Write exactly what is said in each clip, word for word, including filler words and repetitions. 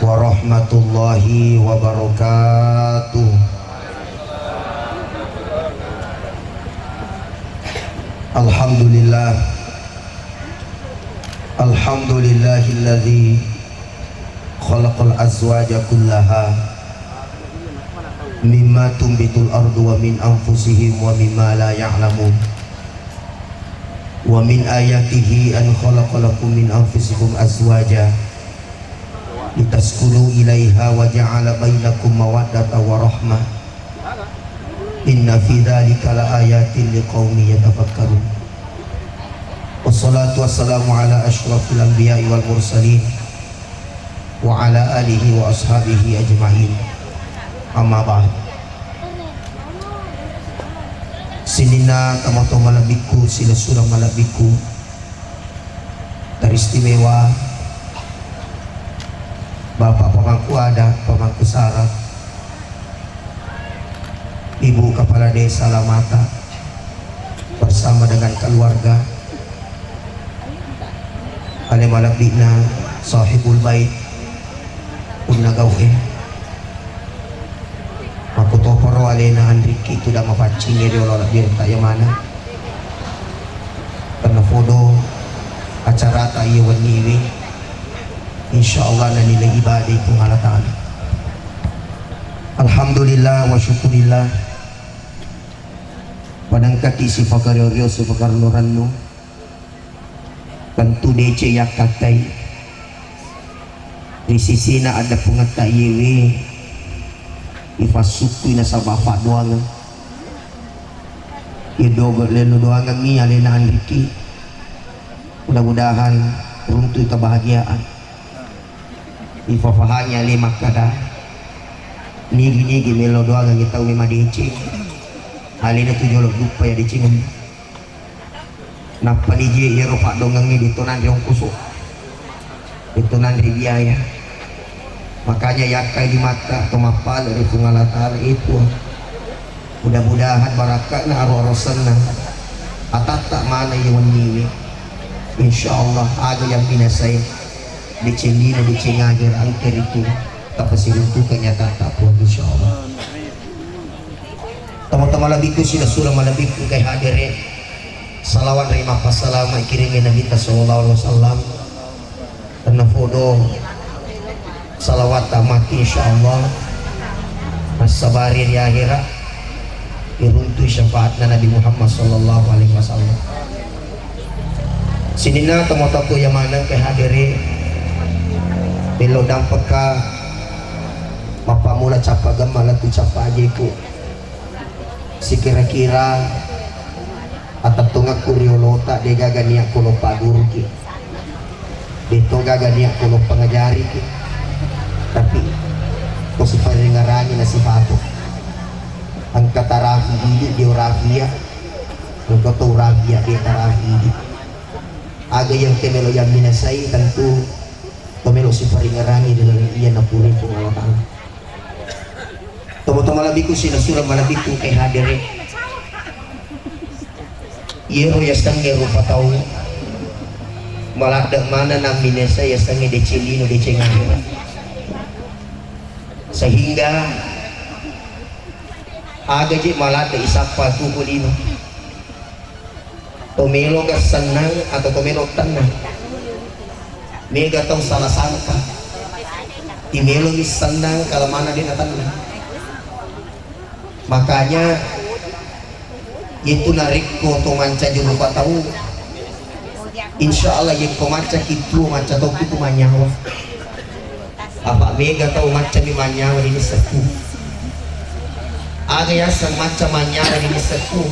warahmatullahi wabarakatuh. Alhamdulillah. Alhamdulillahilladzi khalaqal azwaja kullaha mimma tumbitul ardu wa min anfusihim wa mimma la ya'lamun. Wa min ayatihi an khalaqa lakum min anfusikum azwaja litaskunu ilaiha wa ja'ala bainakum mawaddata wa rahmah. Inna fi dzalika la ayatin liqaumin yatafakkarun. Wassalatu wassalamu ala asyrafil anbiya'i wal mursalin wa ala alihi wa ashabihi ajma'in. Amma ba'd. Sininna tomatoa malebbikku, silessureng malebbikku, teristimewa Bapak pemangku adat, pemangku sara, Ibu Kepala Desa Lamata bersama dengan keluarga, ale malebbi'na Sahibul Bait, Punna Gau'e. Makkutoparo alena Anriki tudang mapaccingngi riolo labbirta iya maneng. Tennapodo acarata iya wenniwi, insyaallah nanilai ibadai Puang Allah Ta'ala. Alhamdulillah wa syukurillah. Padangkaki sipakario-rio, sipakarennu-rennu. Tentu deceng yakkattai ri sisina addeppungetta iyewe, ifassukkui nasaba faddoangeng. Iye dogo lelo doangengngi alena Anriki. Mudah-mudahan runtui kebahagiaan. Ifafahangi ale makkada, nigi-nigi melo doangengngi tau memadeceng. Alena tu jolo duppa ya decengenna. Nappa nije iyaro paddoangengnge de'to nanre ongkoso, de'to nanre biaya. Makanya yakkai limatta to mappale ri Puang Allah Ta'ala, e Puang, mudah-mudahan barakka'na aro-aro senna atatta maneng iya wenniwe. Insyaallah aga yang binasae deceng lino deceng ahera engka ritu tapasiruntukeng nyatatta Puang, insyaallah. Tama-tama malebbiku, silessureng malebbiku engkae hadere. Salawat ri mappasalama ikiringngi Nabitta sallallahu alaihi wasallam. Tennapodo salawat tamati insyaallah massabari ri ahera, iruntui syafaatna Nabi Muhammad sallallahu alaihi wasallam. Sininna tomatoakku iya maneng engkae hadere, melo dampekka mappammula cappa gemma lettu cappa ajeku. Sikira-kira atettongekku riolota de'gaga niat ko lo pagguruki, de'to gaga niat ko lo pangajariki, tapi ko siparingngerangi nasipatu. Engka tarafi idi dio rafia, engka to rafia de tarafi idi. Aga yang ke melo yang minasai tentu to melo siparingngerangi dalam iya napuripung Allah Ta'ala. Tomatoa malebbiku, silessureng malebbiku engkae hadere. Iyero yasengnge rupa tau maladde maneng namminesa yasengnge deceng lino deceng ahera. Sehingga aga je maladde isappa tuku lino. To meloga sennang atau to melo tennang. Mega tau salah sangka. Ti melomi sennang kalamanna de natennang. Makanya itu narekko to mancaji rupa tau, insyaallah yekko maccaki tuo macca tokki tu manyawa. Apa mega tau maccami manyawa di nisseku. Aga yaseng macca manyawa di nisseku.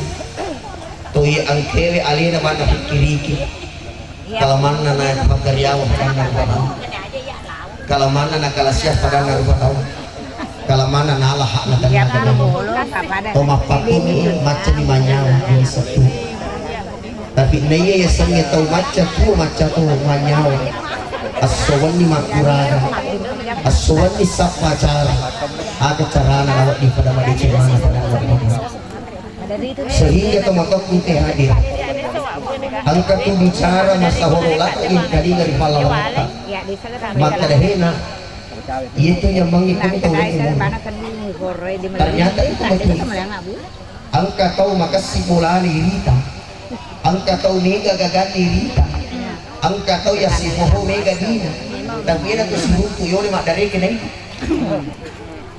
Toi engkewe alena manna pikkiriki. Kalamanna na pakariawa padanna rupa tau. Kalamanna na kalasiah padanna rupa tau. Kalamanna na alaha na tenna. To mappakkunni maccami manyawa di nisseku. Tapi naiya yasengnge tau macca tuo macca to manyawa. Esso wenni makkuraga. Esso wenni sappa cara. Aga carana nawedding pada madeceng maneng pada Allah. Sehingga tomatoakku engkae hadir. Engka tu bicara masahoro lagi engkalinga ri pallawatta. Makkeda hena. Iya tu nyameng itu tau ini. Ternyata itu betul. Engka tau makessing bolana irita. Engka tau mega gaganna irita. Engka tau yassipoho mega dina. Tapi iyana tu siruntu yole maddareke nai.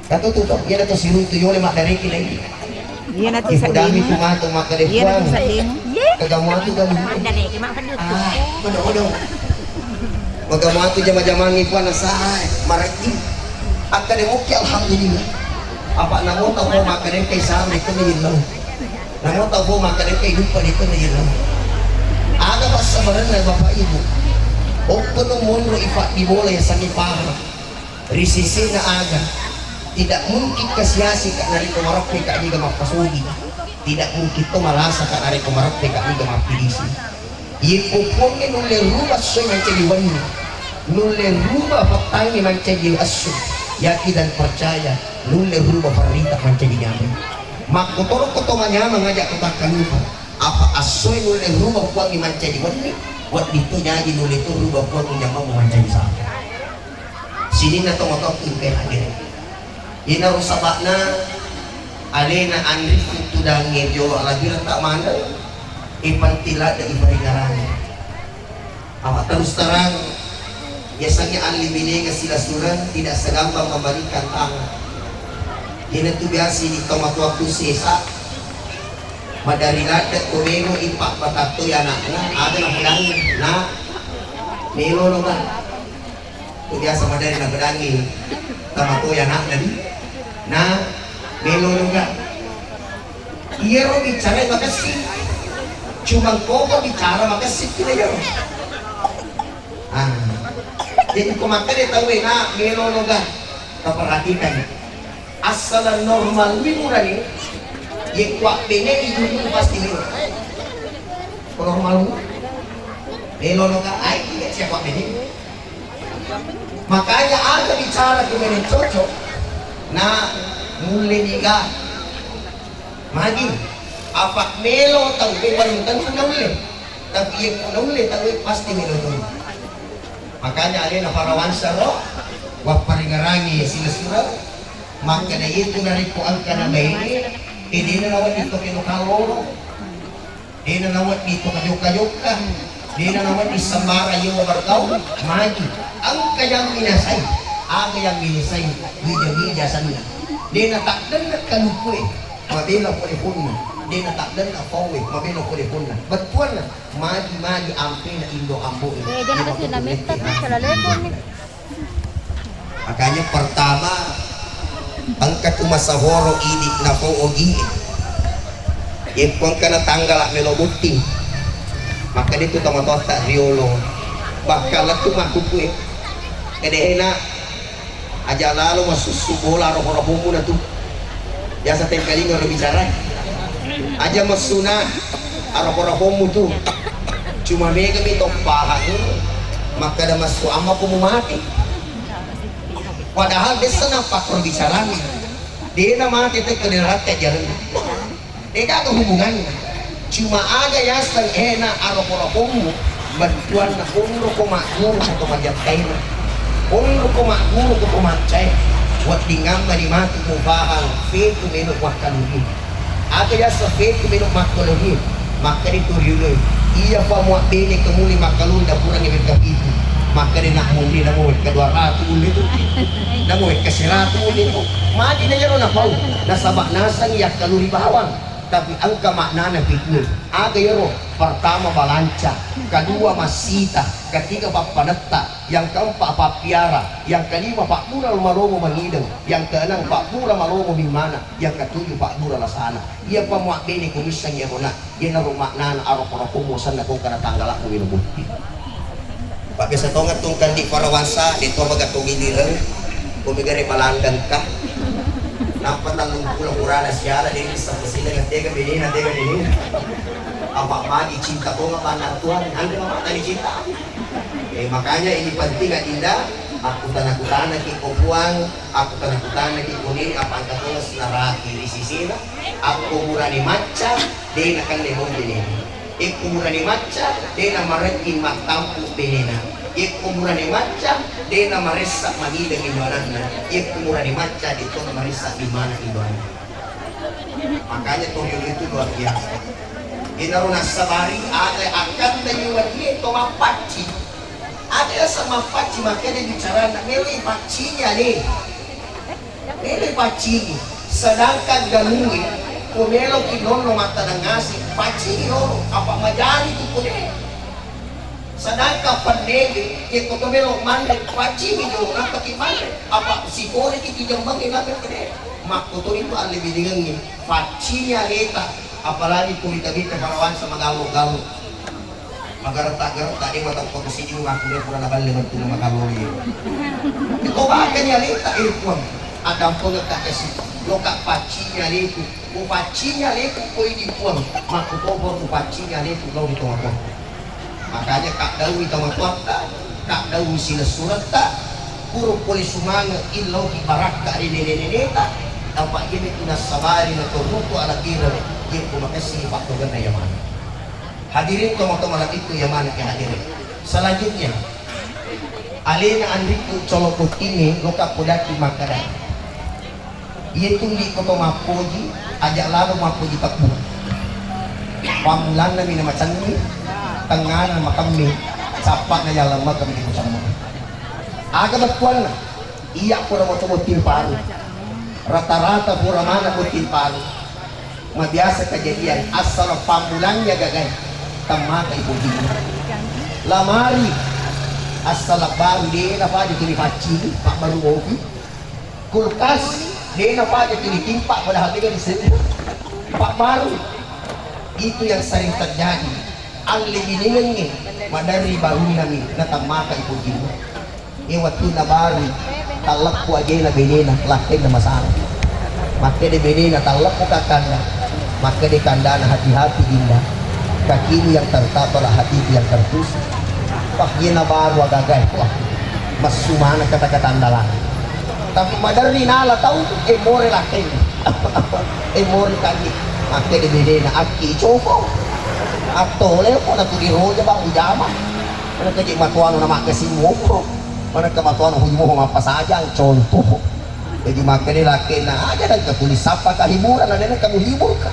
Katu tu to, iyana tu siruntu yole maddareke nai. Iyana tu ibu dami tu matu makkeda, Puang, kagamu atu galu. Ah, odo-odo. Maga matu jama-jamangngi Puang nasae marejji. Akkeda mukki alhamdulillah. Apa namo tau makkeda engka isame itu menyillau. Namo tau makkeda engka iduppa itu menyillau. Aga passabarenna Bapak Ibu. Okkono monro ipaddibola yasengnge paha. Ri sesena aga. Tidak mungkin kasi-asi ka narekko maroppe ka niga mappasugi. Tidak mungkin to malasa ka narekko maroppe ka niga mappilisi. Yekko Puangnge nulle rubah essoe mancaji wenni, nulle rubah pettangnge mancaji esso, yakin dan percaya nulle rubah farita mancaji nyameng. Makkotoro ko to manyameng aja ko takkalupa. Apa essoe nulle rubah Puangnge mancaji wenni, wedding to jaji nulle to rubah Puangnge nyameng mancaji sapa. Sininna tomatoakku engkae lagere. Iyanaro saba'na alena anri tuttudangnge jolo alabirata maneng, e penting ladde iparingarangi. Apa terus terang, biasanya ahli binega silasureng tidak segampang membalikan tangan. Iyanatu biasa di tomatoakku sesa, madari ladde ko melo ipabbatatto anakna, ada napedangi, nak, melo no kan. Ko biasa madari napedangi tamato anakna di. Na melo no ga. Iyaro bicara makessing. Cuma koko bicara makessing kira iyaro. Ah. Jadi ko makkeda tauwe na melo no ga. Taperhatikan. Asal normal mi murani. Ye kuabbene ijunnu pasti melo. Ko normal mu. Melo no ga ai tidak siapa bene. Makanya aga bicara ku melo cocok, na mulle niga magi. Apa melo tau e belum tentu naulle, tapi yang naulle tau e pasti melo tau. Makanya alena parawansa ro wapparingarangi silessureng, makkeda itu narekko engka na baine, e dena nawedding to kelo kaloro. Dena nawedding to kajokka-jokka, dena nawedding sembarang yewa bergaul, magi. Engka yang minasai, aga yang minasai, wija-wija sanna. Dena taddenna kalukue, mabela pole ponna. Dena taddenna paue, mabela pole ponna. Bettuanna, magi-magi ampena indo ambo e. Eh, jangan kasih nametta, salah lepon nih. Makanya pertama, engka tu masahoro idi napau ogi. Yekko engka na tanggala melo botting, maka dia tu tomatoatta riolo. Bakka lettu makkukue. Kedehena aja lalo masussu bola ropo-ropomu na tu. Biasa tengkalinga ro bicara. Aja messuna arapo-rapommu tu. Cuma mega mi to pahang makkada massu amma ko mumati. Padahal dessa nappa ko bicarana. Dena mate tekka dena ratte jarang. Degaga hubunganna. Cuma aga yaseng ena arapo-rapomu, bettuanna onroko magguru ko to majappaina. Onroko magguru ko to maccae. Wedding amma ni matu mupahang fetu melo wakkaluri. Aga yaseng fetu melo makkaluri. Makkeda tu riuloi. Iya pa muabbene kemuli makkaluri dapurangi wekka pitu. Makkeda nak munri namo wekka dua ratu ulle tu. Namo wekka seratu ulle tu. Magi na yero napau. Nasaba nasang yakkaluri bawang. Tapi engka maknana pikir. Aga iyaro? Pertama balanca, kedua massita, ketiga pappanetta, yang keempat pappiara, yang kelima pabbura malomo mangideng, yang keenam pabbura malomo mimmana, yang ketujuh pabbura lasana. Iya pa muabbene ko misseng iyaro na, iyanaro maknana arapo-rapomu senna ko kana tanggalakmu melo botting. Pabbiasa tongeng tu engka ndi parawansa, de to maga to gilireng, ko megare balanda engka. Nappa tellung pulo purana siala, de bisa pasileng tega benena, tega benena. Apa magi cinta tongeng panna tuan, anre mama tadi cinta. Eh, makanya ini penting adinda, aku tana-, aku tana ki ko puang, aku tana-, aku tana ki ko nini, apa engka tongeng senaraki ri sisina, aku burane macca, de na kande mo benena. Ekko burane macca, de na marejjing mattampu benena. Yekko murane macca, de' namaressa manideng indo anakna. Yekko murane macca, de' to namaressa di mana indo anakna. Makanya toriolo itu luar biasa. Inaro nassabari, ada akkatta iwalie to mappacci. Ada asa mappacci, makanya bicarana, melo ipaccingi ale. Melo ipaccingi. Sedangkan galungnge, ko meloki nonno mattaneng ngaseng, paccingi loro, apa majari tu ko de'. Sedangkan pannege, yekko to melo manre, paccingi jolo, nappaki manre, apa sikoreki kijambangnge nape ko de'. Makkotoni tu allebbirengengnge, paccingi aleta, apalagi ko wita-wita parawansa magallo-gallo. Magaretta-garetta, de' matau ko sini makkuda pura naballe bentuk makalori. Iko bakani aleta, eh, Puang. Adampengekka kasi. Loka paccingi aleku. Ko paccingi aleku ko idi Puang. Makkutoparo paccingi aleku lao ri tomatoa. Makanya kaddaui tomatoatta, kaddaui silessuretta, pura pole sumanga illau ki barakka ri nene-neneta, apa iye tu nassabari na torruku ala kira, iye ko makessing pakkogenna iya maneng. Hadirin tomatoa malebbiku iya maneng ke hadirin. Selanjutnya, alena anrikku colo bottingnge loka podaki makkada. Iye tundi ko to mappoji, aja lalo mappoji tebbu. Pammulanna mi na macenni, tengngana makemme, sappa'na yaleng maka mi kusammu. Aga bettuanna? Iya pura moto botting paru. Rata-rata pura mana botting paru. Mabiasa kejadian, asal pammulannya gagai, temmaka ipojinna. Lamari, asal baru de' napaja tuli paccingi, pabbaru mopi. Kulkas, de' napaja tuli timpa, padahal de' gaga disedding. Pabbaru. Itu yang sering terjadi. Allebbirengengnge, maderri barunnami, natemmaka ipojinna. Iye wettunna baru, talleppu ajena benena, lakkainna masara. Makkeda benena, talleppu ka kanda. Makkeda kandana, hati-hati Dinda. Kakimu yang tertabrak, hatiku yang tertusuk. Wah, iyena baru agagae, wah, messu maneng kata-kata andalan. Tapi maderri nala tau, eh, more lakkainna. Eh, more kagi. Makkeda benena, akki coko. Attole ko natu diroja bang ujama. Manengka je matoanna makkasi muoppo, manengka matoanna huji muoppo mappasajang, contoh. Jadi makkeda lakkainna, aja nengka tuli sappa ka hiburan, aja nengka muhibur ka.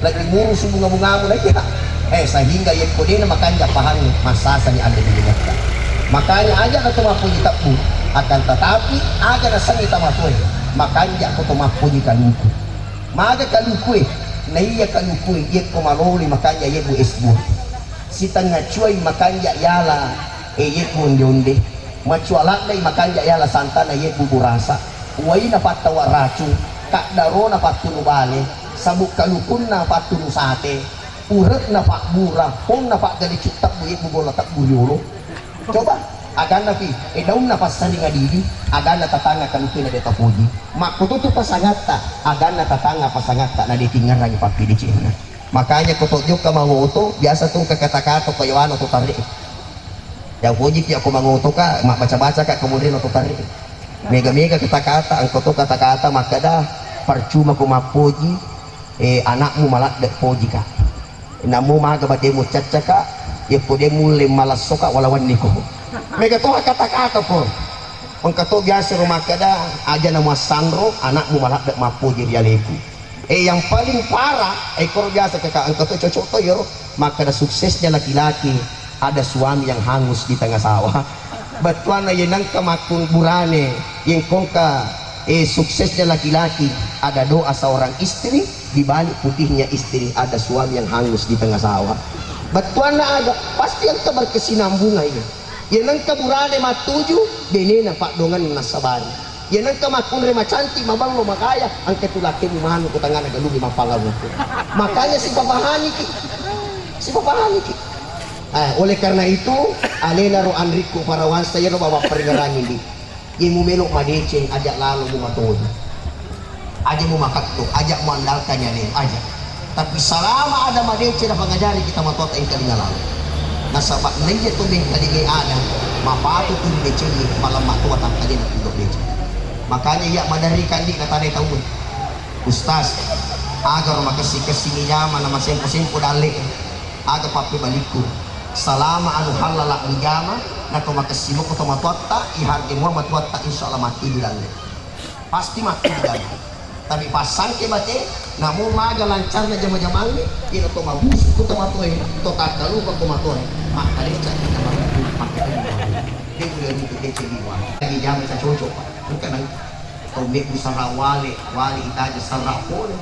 Lagi ngurusi bunga-bungamu lagi, ha. Eh, sehingga yekko dena makanja pahangi, massasani allebbirengnge. Makanya aja na to mappoji tebbu, akan tetapi aja nasengngi tomatoae, makanja ko to mappoji kaluku. Maga kalukue, naiya kalukue, yekko maloloi makanja yebbu es buah. Sitengnga cuai makanja yala, eh, yebbu onde-onde. Macua laddai makanja yala santana yebbu burasa. Uwaina pattawa racung, kaddarona pattunu bale, sabuk kalukunna pattunu sate, ure'na pabbura, ponna paggalicuk tebbu yebbu bola tebbu riolo. Coba, aganna pi, eh, daunna passaling adidi, aganna tatanga kalukue na de' tapoji. Makkututu pasangatta, aganna tatanga pasangatta na de' tingngerangi pappidecenna. Makanya ko to jokka mangoto, biasa tu engka kata-kata ko yawano to tare. Ya poji pi ako mangoto ka, mabbaca-baca ka kemudian to tare. Mega-mega kata-kata, engka to kata-kata makkeda, percuma ko mappoji, eh, anakmu maladde poji ka. Namo maga batemu cacca ka, yekko de mulle malesso ka, wala wenni ko. Mega to kata-kata ko. Engka to biasa ro makkeda, aja na muassanro, anakmu maladde mappoji ri aleku. Eh, yang paling parah, eh, koro biasa kaka, engka to cocok to yero, makkeda suksesnya laki-laki ada suami yang hangus di tengah sawah. Bettuanna ye nengka makkun burane, ye engka, eh, suksesnya laki-laki ada doa seorang istri, di balik putihnya istri ada suami yang hangus di tengah sawah. Bettuanna aga, pasti engka berkesinambungan ini. Ye nengka burane mattuju, benena paddongenna nassabari. Ye nengka makkunrai macantik, maballo, magaya, engka tu lakkemu manu ko tangana galungnge mappangawuku. Makanya sipapahaniki. Sipapahaniki. Eh, oleh karena itu, alena ro anrikku parawansa yero bawa peringerangi di. Ye mu melo madeceng, aja lalo mu matodo. Aja mu makatto, aja mu andalkan nyaleng, aja. Tapi selama ada madeceng na pangajari kita matoa ta engkalinga lalo. Nasaba naiya to mengkalingai ada, mapatu tu didecengi, malamma toa tangkalinga tu deceng. Makanya iya maderri kandi na tane tau. Ustaz, aga ro makessi-kessi ni jama na masempo-sempo dalle. Aga pappebalikku. Selama anu halala ni jama, Nato makessimo ko tomatoatta, iharge mua matuatta, insya Allah mati di dalle. Pasti mati di dalle. Tapi passangke bate, namo maga lancarna jama-jamangnge, ino to mabusu ko tomatoe, to takkalupa ko matoe, makkalecca kita mabusu, makkalecca. Dia udah ribut dia cewek. Lagi jama cocok, Pak. Bukan lagi. Tau mebbu sarra wale, wale itaja sarra pole.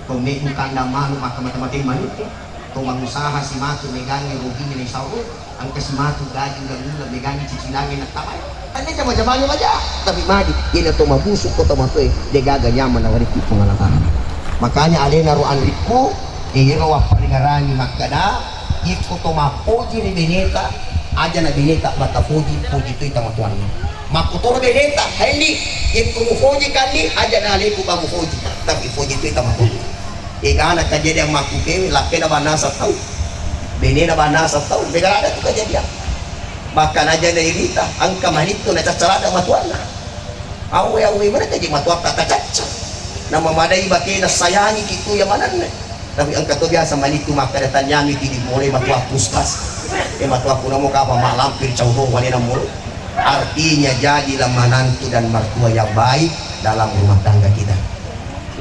Tau mebbu kandang manu maka mate-mate manukku. Tau mangusaha simatu megangi ruginya na isaro, engka simatu gaji ulang-ulang megangi cicilangi na tabai. Tadi jama-jamangi baja, tapi magi, ina to mabusu ko tomatoe, degaga nyaman na wariki Puang Allah Ta'ala. Makanya alena ro anrikku, iyero wapparingarangi makkada, ikko to mappoji ri beneta, aja na beneta mata poji, poji tu ita matuanna. Makkutoro beneta, hendi, ikko mufoji kandi, aja na aleku ba mufoji, tapi foji tu ita matuanna. Egana kejadian makkukewe, lakkena bannasa tau, benena bannasa tau, mega ada tu kejadian. Bahkan aja na irita, engka manittu na caccarada matuanna. Awe, awe, mana kaji matuatta tacacca. Nama madai bakena sayangi kitu ya mananne. Tapi engka to biasa manittu makkada tanyami tidi mulai matuakku stas. Eh, matuakku namo kapa malampir caudo walena mulu. Artinya jadilah menantu dan mertua yang baik dalam rumah tangga kita.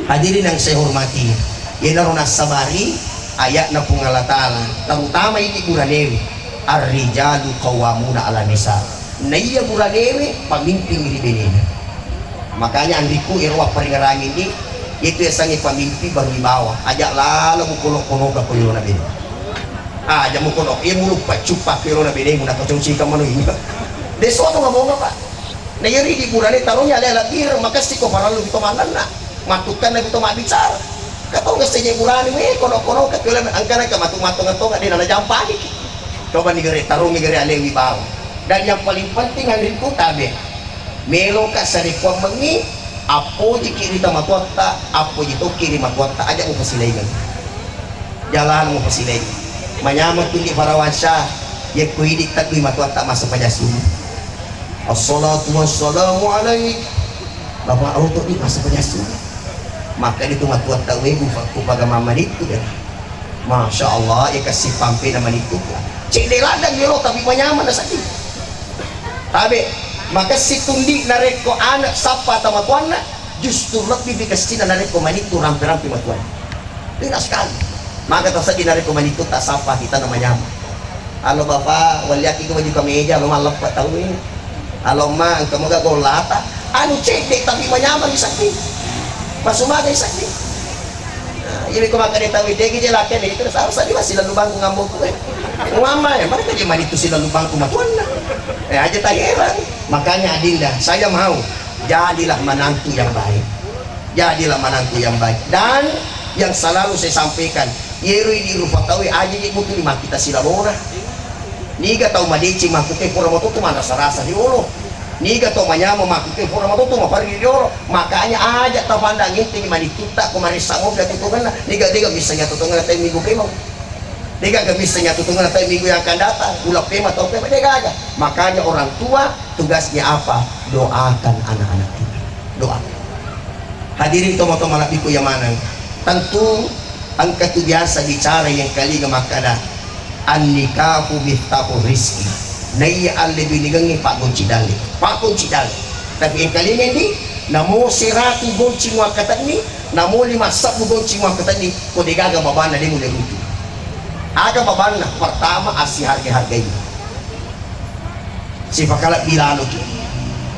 Hadirin yang saya hormati, yenaro nassabari ayatna Puang Allah Ta'ala, terutama ini buranewe, ar-rijalu qawwamuna 'ala nisa. Naiya buranewe pamimpin ri benena. Makanya anrikku ero wapparingarangi ni, itu yasengnge pamimpin baru wibawa. Aja lalo mukono-konoga ko yolona bene. Aja mukono, iya muluppa-cuppa ko yolona benemu, nakococika mano iya. Deso to ngomong apa? Na iyeri di burane taroni ale-ale bireng, makessiko parellu to manenna, mattukkanna to mabbicara. Katonga seje burane, we, kono-kono, katulen, angkana ka matu-, matonga-tonga, de nala jampaniki. Coba ni gere, taroni gere ale wibawa. Dan yang paling penting, anrikku tabe. Meloka sarekkuammengngi, appojiki ri tomatoatta, appoji tokki ri matoatta, aja mupasilaingeng. Jalan mupasilaingeng. Manyameng tu di Farawansyah, yekko idi teddui matoatta massempajang subuh. Assalatu wassalamu alaik. Bapak oto di massempajang subuh. Maka itu matoatta, we, ku, ku pagamang manittu, ya. Masya Allah, ya kasih pampe na manittu. Cedde ladang yolo, tapi manyameng na sedih. Tabe, makessing tundi narekko anak sappa tomatoanna, justru lebbi pikessina narekko manittu rampe-rampe matuanna. Enak sekali. Maka taseddi narekko manittu tasappa kita na manyameng. Halo Bapak, walliaki ko baju kemeja, lo malleppa tau e. Halo Ma, engka moga gollata. Anu cedde tapi manyameng isedding. Masumaga isedding. Nah, iya ko makkeda tau, "Degi je lakkene itu, harus tadi masih lalu bangku ngamboku, eh." Mama ya, mana dia mani tu si lalu bangku matuanna. Eh, aja tak heran. Makanya Adinda, saya mau jadilah menantu yang baik. Jadilah menantu yang baik. Dan yang selalu saya sampaikan, yero idi rupa tau aja je butuh lima kita silalona. Niga tau madeceng makkuke pura matoto manrasa-rasa riolo. Niga tau manyameng makkuke pura matoto maparri riolo. Makanya aja tau pandang enteng manitutta ko maressa mopi atutongenna. Niga dega misseng atutongenna tai minggu kemau. Dega ga misseng atutongenna tai minggu yang akan datang. Uleng pema tau pema dega aga. Makanya orang tua tugasnya apa? Doakan anak-anak kita. Doakan. Hadirin tomatoa malebbiku yang maneng. Tentu engka tu biasa bicara yang kalinga makkada, "An-nikahu miftahu rizki." Naiya alle binigengnge paggonci dalle. Paggonci dalle. Tapi yang kalinga ini, namo seratu gonci muakkatenni, namo lima sebbu gonci muakkatenni, ko degaga babanna demu lerutu. Aga babanna? Pertama, assiharga-hargai. Sipakalebbi laloki.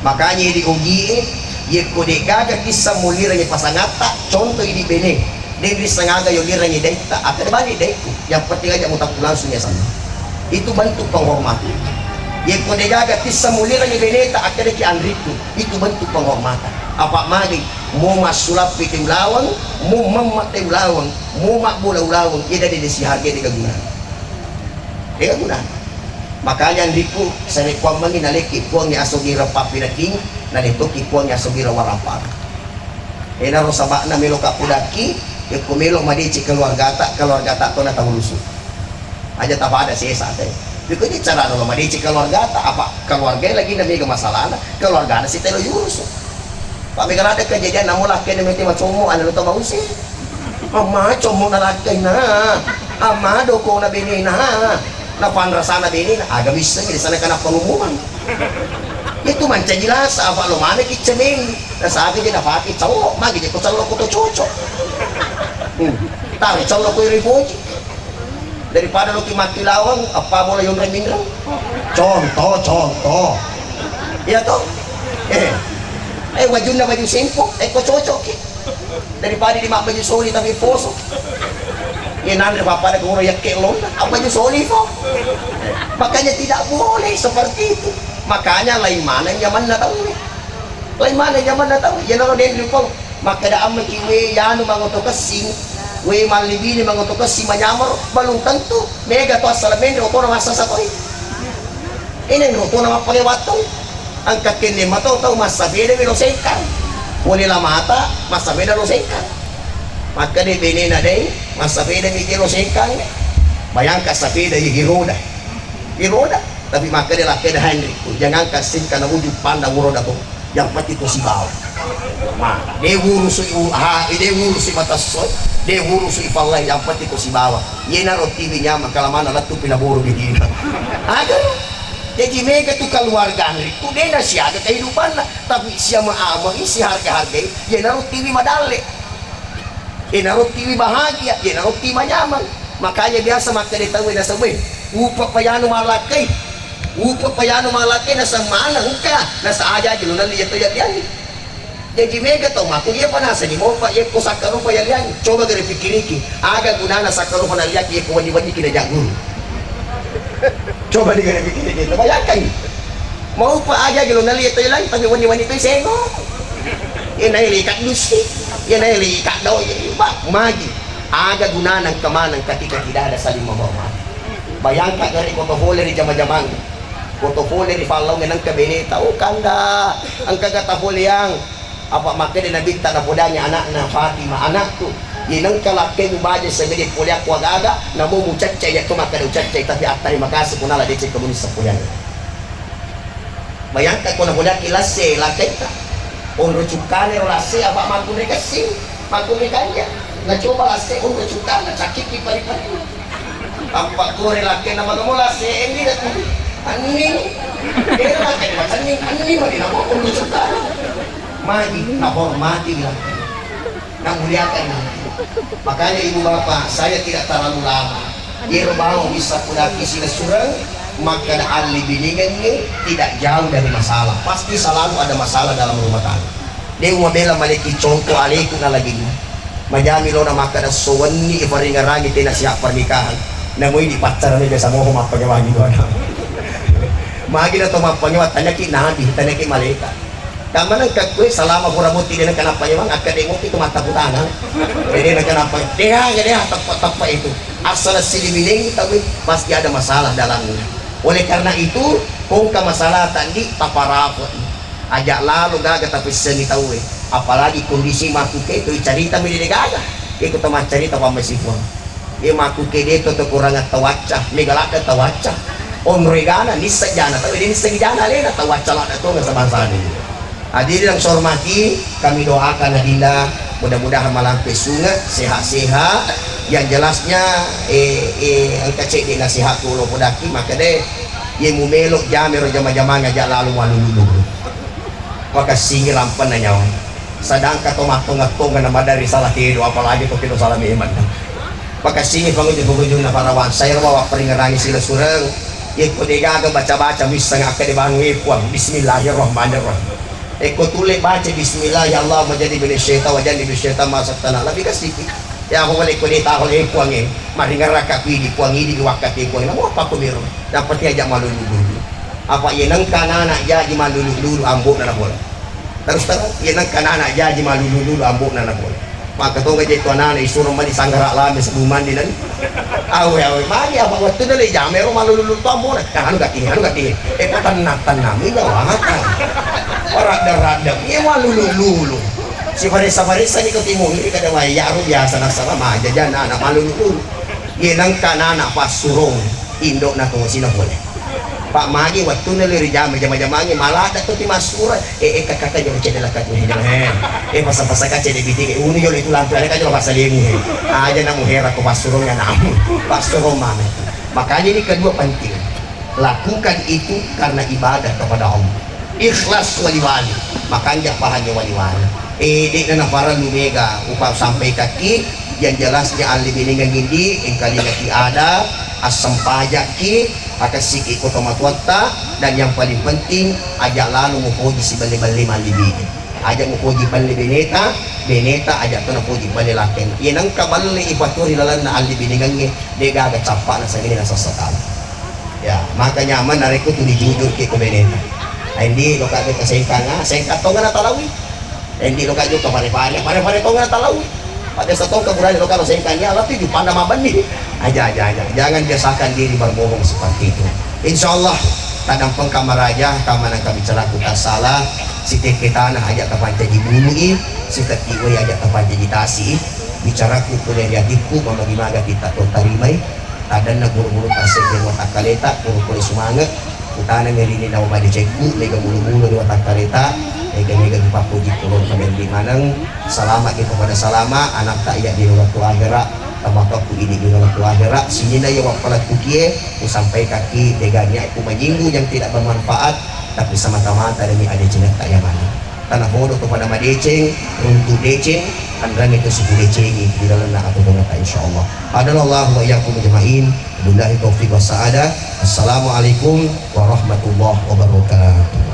Makanya idi ogie, yekko degaga kissa mulirangi pasangatta, contoh idi bene, de rissengaga yolirangi daitta, akkeda bani daikku, yang penting aja mutappu langsung ya sama. Itu bentuk penghormatan. Yekko degaga kissa mulirangi beneta, akkedaki anrikku, itu bentuk penghormatan. Apa magi, mo massulappi te ulaweng, mo memma te ulaweng, mo mabbola ulaweng, ida de siharga dega guna. Dega guna. Makanya anrikku, sarekkuammengngi nalekki Puangnge asogira pappinedding, nalettoki Puangnge asogira warappa. Enaro saba'na melo kappudakki, yekko melo madeceng keluargata, keluargata tona taulusu. Aja tapada sesa te. Yekko je carana lo madeceng keluargata, apa keluarga lagi na mega masalahna, keluargana sitelo yurusu. Pak mega ladde kejadian namo lakkene mete macommo, ana lo tau mausi. Amma commo na lakkena. Amma doko na benena. Napanrasana benena, aga missengngi di sana kana pengumuman. Itu mancaji lasa, apa lo mana kicca meni. Nasaga je napake cowok, magi je ko cello ko to cocok. Hmm. Taru cello ko iri boji. Daripada lo ki mati lawang, apa bola yonreng minreng. Contoh, contoh. Iya toh? Eh. Eh, wajunna waju sempo, eh ko cocok ki. Daripada di mabbaju soli tapi poso. Iya nanre pappada ko ro yakke lonna, abbaju soli po. Makanya tidak boleh seperti itu. Makanya lain mana nyamanna tau. Lain mana nyamanna tau. Iya naro den lupang. Makkeda ammaki we yanu mangoto kessing, we mallibini mangoto kessing manyamaro, belum tentu mega to asal menre otona massasa toi. Ini otona mappake wattu. Engka kenne mato tau massapeda mi lo sengkang. Pole la mata massapeda lo sengkang. Makkeda benena dei massapeda mi lo sengkang. Bayangkan sapeda ye giroda. Giroda. Tapi makkeda lakkeda Henry, jangankan sengkang na uju pandang uroda to. Yang penting to sibawa. Ma, de urusi u-, ha, de urusi matassoi, de urusi pallai, yang penting to sibawa. Yenaro tiwi nyamang kalamana lettu pi naboro bidina. Aga. Jadi mega tu keluarga Henry tu de nasiaga kehidupanna, tapi siama-amai, siharga-hargai, yenaro tiwi madalle. Yenaro tiwi bahagia, yenaro tiwi manyamang. Makanya biasa makkeda tau nasaba, upa payanu malakkai. Upa payanu malakkai nasemmana engka, nasa aja aja nunalli jatto jadiangi. Jaji mega tau makku iya panasani mopa iya ko sakkarupa yalliangi. Coba gare pikiriki, aga gunana sakkarupa nalliangi iya ko wenni-wenni ki naja guru. Coba digare pikiriki, bayangkan. Maupa aja gelo nalli iya toilang, tapi wenni-wenni toi sengo. Iya naili kaddusi, iya naili kaddo, iya, ba, magi. Aga gunana engka maneng ketika tidak ada saling membawa mati. Bayangkan gare ko to pole ri jama-jamang. Ko to pole ri pallaung engka beneta, oh kanda, engka gata pole yang. Apa makkeda Nabitta napodangi anakna Fatimah, "Anakku, inengka lakkemu baja segede poleakku aga-aga, namo mucaccai yakko makkeda ucaccai, tapi attarima kasih punala deceng kamu nisseng poleanna." Bayangkan ko napoleakki lasse lakketta, onro cukkane ro lasse apa makkunre kessing, makkunre kanja, nacoba lasse onro cukkana cakkikki pari-pari. Tappa kore lakkena magamo lasse enni na anni. Era lakkena macenning anni mani namo onro cukkana. Magi nahormati laki, namuliakan laki. Makanya ibu bapak, saya tidak terlalu lama. Iyaro bawang wissappu daki silessureng, makkeda alli biningengnge tidak jauh dari masalah. Pasti selalu ada masalah dalam rumah tangga. De umabela malekki congko aleku nalaginna. Majami lona makkeda so wenni iparingerangi tena siap pernikahan. Namoi dipaccarami biasa moho mappagewangi dua. Magi na to mappagewa tanyaki nabi, tanyaki malaikat. Kammaneng kakkue salama pura botting de nengka nappanyamang, akkede mopi tu mattapu tangang. Jadi nengka nappa, deha, deha, teppa, teppa itu. Asal silimineng tapi pasti ada masalah dalamnya. Oleh karena itu, kongka masalah tadi taparapoi. Aja lalo gaga tapessengi tauwe. Apalagi kondisi makkuke tu carita mi de gaga. Iko to maccarita pammasipuang. Iya makkuke de to kekurangan tawacca, mega ladde tawacca. Onro egana nisseng jana, tapi de nisseng jana alena tawacca ladde to ngaseng bangsana. Hadirin yang saya hormati, kami doakan Adinda mudah-mudahan malampe sunge, sehat-sehat. Yang jelasnya, eh, eh, engka cedde nasihat kulo podaki, maka de, ye mumelo jame ro jama-jamang aja lalu malulu-lulu. Makessingi rampenna nyawa. Sedangkan to mattonga-tonga na madari salah kedo, apalagi to kedo salah memang. Makessingi pangujung-pangujungna para wansa, ero bawa peringerangi silessureng. Yekko degaga baca-baca misseng akkede banu e puang. Bismillahirrahmanirrahim. Ekko tule baca bismillah, ya Allah, majadi bini syaitan, wajadi bini syaitan, masuk tanah. Lebih kasih. Ya, aku boleh kode tahu e puang e. Maringerakka kuidi puang idi wakkati puang. Namu apa aku miru? Yang penting aja malu dulu. Apa ye nengka nana jaji malulu-lulu ambo'na napola. Terus terang, ye nengka nana jaji malulu-lulu ambo'na napola. Maka toga je tu anana isuro mani sanggara lame sebelum mandi nani. Awe, awe, magi apa wettu na le jame ro malulu-lulu tu ambo'na. Nah, anu gati, anu gati. Eh, kok tenang, tenang, ini wahata. Rada-rada, ye malulu-lulu. Si farisa-farisa ni ko timu ini kada wae ya ru biasa nasaba maja jana anak malulu-lulu. Ye nengka nana passurong indo'na to sina pole. Pak magi wettunna le ri jama, jama-jamangnge, maladde to ti massura, eh, eh, kakak jama cedde lakka tu, eh, jama, eh, eh, pasa-pasa ka cedde biti, eh, unu jolo itu lampu, ada ka jolo pasalimu, eh. Aja namu hera ko passurong ya namu, passurong mana. Makanya ini kedua penting. Lakukan itu karena ibadah kepada Allah. Ikhlas wali-wali. Makanja pahannya wali-wali. Eh, de'na naparellu mega upasampaikanki, yang jelasnya allibinengang idi, engkalingaki ada, assempajakki, akessiki ko tomatoatta, dan yang paling penting, aja lalo mupoji siballe-balle mallibine. Aja mupoji balle beneta, beneta aja to napoji balle lakeng. Iya nengka balle ipaturi lalenna allibinengangnge, de gaga cappa'na sangini nasassakan. Ya, maka nyaman narekko tuli jujur ki ko beneta. Endi loka de kasengkanga, sengka tonga natalawi. Endi loka jokka pare-pare, pare-pare tonga natalawi. Pada setong keburan loka lo sengkang ya Allah tuju panda mabenni. Aja, aja, aja. Jangan biasakan diri berbohong seperti itu. Insya Allah tadampeng kamaraja kamana kami celaku tak salah. Sitekke tanah aja tapancaji bului, sitekke wai aja tapancaji tasi. Bicaraku pole riatikku mamagi maga kita tarimai. Tadanna guru-guru tassedding watakkaleta, guru pole sumange. Utaneng ri ninna madecekku, mega bulu-bulu ri watakkaleta, mega-mega ripappuji pulong kamelli maneng. Salama ki pada salama, anakta iya di waktu akhera, tamakakku idi di waktu akhera. Sininna iya wappalattukie, usampaikaki dega niatku manyinggung yang tidak bermanfaat, tapi semata-mata demi ada jenetta yang mana. Tanahodo kepada madeceng, runtu deceng, anrangi tu suku decengi di dalam na atau insyaallah. Hadanallahu wa iyyakum ajma'in. Billahi taufiq was sa'adah. Assalamualaikum warahmatullahi wabarakatuh.